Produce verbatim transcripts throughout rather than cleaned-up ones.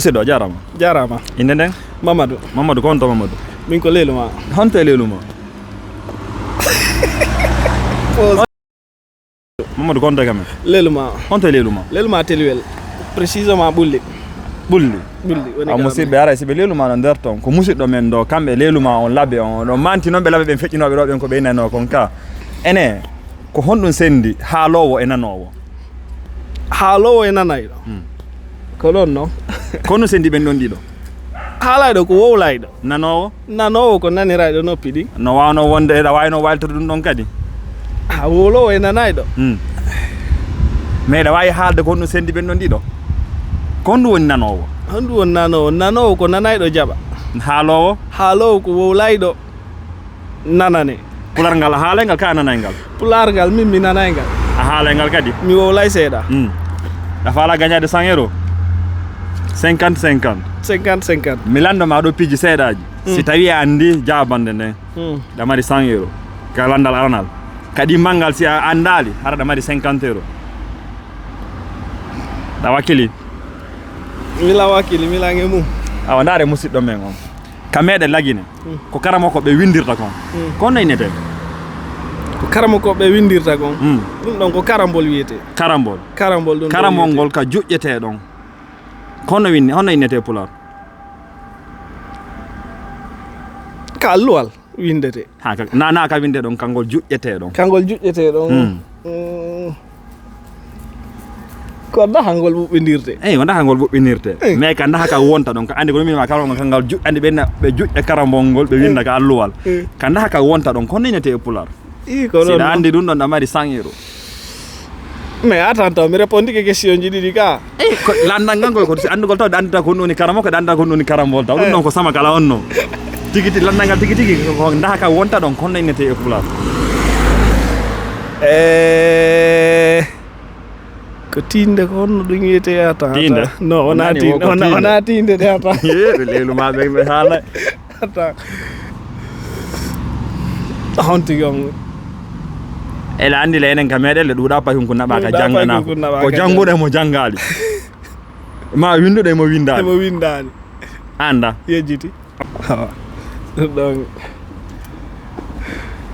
Musidɗo, jaaraama. Jaaraama. Innde nden? Mamadou. Mamadou, ko honto Mamadou? Min ko Leeluma. Honto e Leeluma? Mamadou, ko honto e kam en? Leeluma. Honto e Leeluma? Leeluma Teliwel. Précisément Ɓulli. Ɓulli? Ɓulli woni. A musidɓe, aray si ɓe Leeluma no nder ton, ko musidɗo men ɗo, kamɓe Leeluma on labe on, ɗo manti noon ɓe labe ɓen feƴƴinooɓe ɗo ɓen ko ɓe nanoo kon ka. Ene, ko honɗum sendi haaloowo e nanoowo? Haaloowo e nanayɗo. Hmm. Ko ɗon non. Ko honɗum sendi ɓen ɗon ɗiɗo? Haalayɗo ko wowlayɗo. Nanoowo? Nanoowo ko nanirayɗo noppi ɗin. No waawno wonde eɗa waawno waylitorde ɗum ɗon kadi? A wowloowo e nanayɗo. Hmm. Mais eɗa waawi haalde ko honɗum sendi ɓen ɗon ɗiɗo? Ko honɗum woni nanoowo? Honɗum woni nanoowo? Nanoowo ko nanayɗo jaɓa. Haaloowo? Haaloowo ko wowlayɗo nanane. Pular ngal a haalay ngal ka a nanay ngal? Pular ngal min mi nanay ngal. A haalay ngal kadi? Mi wowlay seeɗa. Hmm. A faala gañaade cent euro? Cinquante cinquante. Cinquante cinquante. Mi lanndo ma ɗo piiji seeɗaaji. Hmm. Si tawi a anndi jaabande nden, hmm, ɗa mari cent euro. Ka lanndal aranal. Ka ɗimmal ngal si a anndaali, hara ɗa mari cinquante euro. Ɗa wakkili? Mi la wakkili, mi la nge mum. Awa, ndaare musidɗo men on. Ka meɗen Lagine, mm, ko karamoko ɓe windirta kon. Mm. Ko honno innete? Ko karamoko ɓe windirta kon. Mm. Ɗum ɗon ko karambol wiyete. Karambol. Karambol ɗum ɗon wiyete. Karambol ngol ka juƴƴete ɗon. Ko honno win-, honno innete e Pular? Ka alluwal windete. Ha, ka, na, na ka winde ɗon, kangol juƴƴete ɗon. Kangol juƴƴete ɗon. Mm. Mm. Ko ndaha ngol ɓuɓɓindirte. Eyi, ko ndaha ngol ɓuɓɓinirte. Eh. Mais ka ndaha ka wonta ɗon, ka andi ko min ma kala ngal juƴƴande ɓe na-, ɓe juƴƴa karambol ngol, ɓe winda, eh, ka alluwal. Eh. Ka ndaha ka wonta ɗon, ko honno innete e Pular? Ii, ko si ɗon ɗa non. Andi ɗum ɗon, ɗa mari cent euro. Mais attends, taw mi répondike question ji ɗiɗi ka. Eyi, ko lanndal ngal ngol, ko si anndugol taw ɗa anndita ko honɗum woni karamo, ko ɗa anndita ko honɗum woni karambol taw. Ɗum, eh, ɗon ko sama kala on non. Tigi tigi, lanndal ngal tigi tigi, ko ndaha ka wonta ɗon, ko honno innete e Pular? Eh, ko tiinde ko honno ɗum wiyete ata? Tiinde? Non, wona tiinde, wona, wona tiinde de ata. Yee, ɓe Leeluma ɓe, ɓe haala. Ata. Honti gam. Ela andi le enen ka meɗen le ɗuuɗa payhun kun naɓa ka jangana. Ko janguɗo mo jangali. Ma winduɗo mo windani. Mo windani. Anda. Yejjiti. Ɗum ɗon.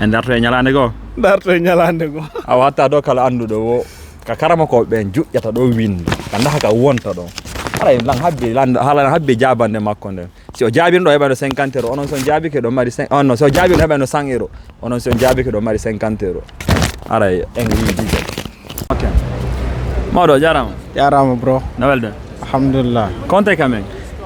En darto e ñalaande goo. Darto e ñalaande goo. Awa hatta ɗo kala annduɗo wo ka karamoko ɓen juƴƴata ɗo windo. Ka ndaha ka wonta ɗon. Haray lan habbi, lan, haala lan habbi jaabande makko nden. Si o jaabino ɗo heɓano cinquante euro, onon si on jaabike ɗo mari cin-, on no, si o jaabino heɓano cent euro, onon si on jaabike ɗo mari cinquante euro. Haray en windi. Ok. Mawɗo, jaaraama. Jaaraama, bro. No welde? Alhamdulillah. Konte kamen?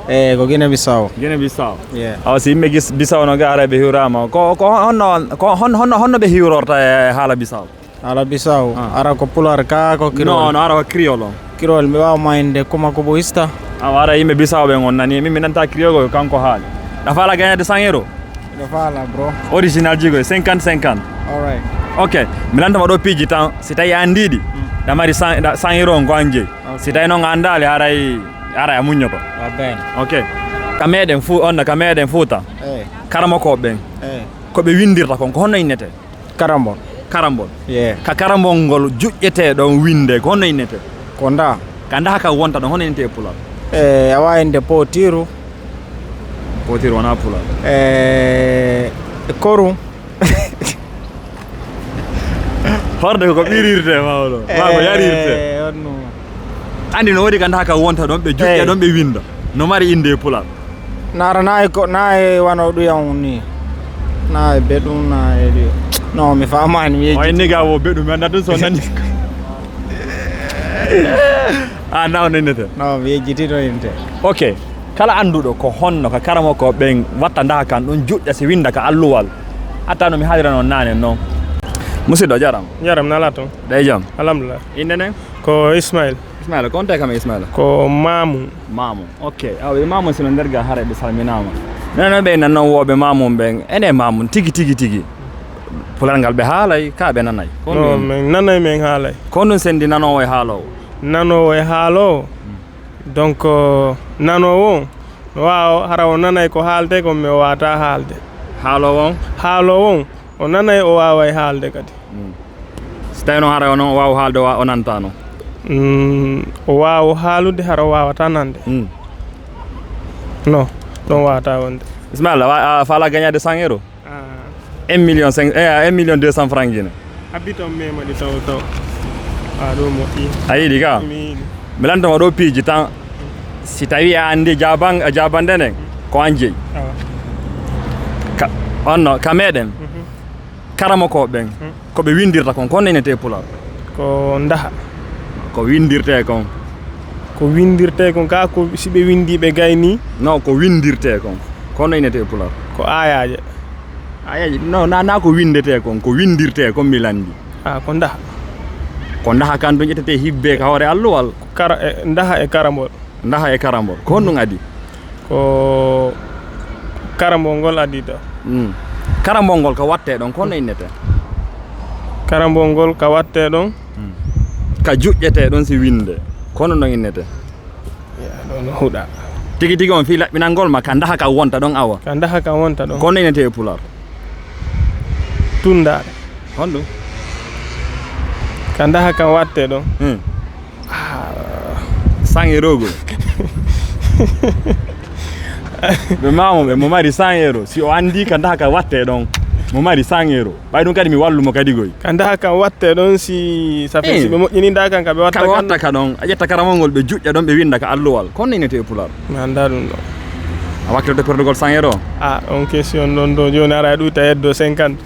Eh, ko Guinée Bissau. Guinée Bissau. Yeah. Awa si yimɓe gis-, Bissau no ga haray ɓe hiwrama. Ko, ko honno, ko hon-, honno, honno ɓe hiwrorta e haala Bissau? Haala Bissau. Ah. Ara ko Pular ka ko Creole? Non, non, ara ko Creole on. Creole, mi waawa ma inde kuma ko bo ista. Awa ara yimɓe Bissau ɓen on nani. Min mi nanta Creole ko kanko haali. Ɗa faala gañade cent euro? Miɗo faala, bro. Original jigo, cinquante cinquante. All right. Ok, mi lantama ɗo piiji tan, si tawi a andiɗi, mm, ɗa mari cent, ɗa, cent euro on ko an jeyi. Ok. Si tawi noon a andaali, haray, haray a muññoto. Wa ben. Ok. Ka meɗen Fu-, on, ka meɗen Fuuta. Eh. Karamokooɓe ɓen. Eh. Ko ɓe windirta kon, ko honno innete? Karambol. Karambol. Yeah. Ka karambol ngol juƴƴete ɗon winde, ko honno innete? Ko nda. Ka ndaha ka wonta ɗon, honno innete e Pular? Eh, a waawi innde pootiiru. Pootiiru wona Pular. Eh, koru. Horde ko ɓirirte, mawɗo. Ma ko yarirte. Eh, on no. Andi no woodi ka ndaha ka wonta ɗon, ɓe juƴƴa, eh, ɗon, ɓe winda. No mari innde e Pular. Naara na e ko, na e wano ɗuyam ni. Na e beɗum, na e ɗi. No, mi faamaani, mi yejjiti. Way niga wo beɗum, mi anndaa ɗum so nani. Ah, na o nennete. No, mi yejjiti no innete. Ok. Kala annduɗo ko honno ka karamoko ɓen watta ndaha kan ɗum juƴƴa si winda ka alluwal. Hatta no mi haalira noon naane noon. Musidɗo, jaram. Jaram, nala toon. Ɗe jam. Alhamdulillah. Innde nden? Ko Ismail. Ismaila, ko honto e kam e Ismaila? Ko Mamu. Mamu. Ok. Awa, ɓe Mamu sino nder ga haray ɓe salminaama. Minen noon ɓe nan noon wooɓe Mamu ɓen. Ene Mamu tigi, tigi, tigi. Pular ngal ɓe haalay, ka ɓe nanay. Ko non, min nanay, min haalay. Ko honɗum sendi nanoowo e haaloowo? Nanoowo e haaloowo? Mm. Donc, nanoowo on, no waawa hara o nanay ko haalde kon, mi o waata haalde. Haaloowo on? Haaloowo on, o nanay, o waaway haalde kadi. Mm. Si tawi noon hara o noon o waawa haalde, o wa-, o nanta noon? Mm, o waawa haalude, hara o waawata nande. Mm. Non, ɗon waawata wonde. Ismaila, a, a faala gagnaade cent euro? Ah. Un million cinq, eh, un million deux cent francs Guinée. Habbi toon mema ɗi taw taw. Ah, ɗo moƴƴi. A yiɗi ka? Mi yiɗi. Mi lantoma ɗo piiji tan. Si tawi a anndi jaaban-, jaabande nden, ko an jeyi. Awa. Ka, on no, ka meɗen. Mhm. Karamokooɓe ɓen, hmm, ko ɓe winndirta kon, ko honno innetee e Pulaar? Ko ndaha. Ko winndirtee kon? Ko winndirtee kon ka, ko si ɓe winndi ɓe gayni? Non, ko winndirtee kon, ko honno innetee e Pulaar? Ko aayaaje. Aayaaje? Non, na, na ko winndetee kon, ko winndirtee kon mi lanndi. Ah, ko ndaha. Ko ndaha kan ɗum ƴettetee hibbee ka hoore alluwal? Kara-, e, ndaha e karambol. Ndaha e karambol. Ko honɗum adii? Ko karambol ngol adii ɗo. Mm. Karambol ngol ko wattee ɗon, ko honno innetee? Karambol ngol ka wattee ɗon. Mm. Ka juƴƴetee ɗon si winnde. Ko honno ɗon innetee? Ya, ɗon huɗa. Tigi tigi on fii laɓɓinangol ma, ka ndaha ka wonta ɗon awa. Ka ndaha ka wonta ɗon. Ko honno innetee e Pulaar? Tunndaare. Honɗum? Ka ndaha ka wattee ɗon. Hmm. Ah. Cent euro gol. Ɓe maamo ɓe, mo mari cent euro. Si o anndi ka ndaha ka wattee ɗon, mo mari cent euro. Ɓay ɗum kadi mi wallu mo kadi goy. Ka ndaha ka wattee ɗon si, ça fait, eh, si ɓe moƴƴini ndaha kan ka ɓe watta ka ɓe kan. Watta ka ɗon. A ƴetta karamol ngol ɓe juƴƴa ɗon ɓe winnda ka alluwal. Ko honno innetee e Pulaar? Mi anndaa ɗum ɗo. A wakkilto perdugol cent euro? Ah, on question ɗon ɗo jooni ara e ɗum ta heddo cinquante.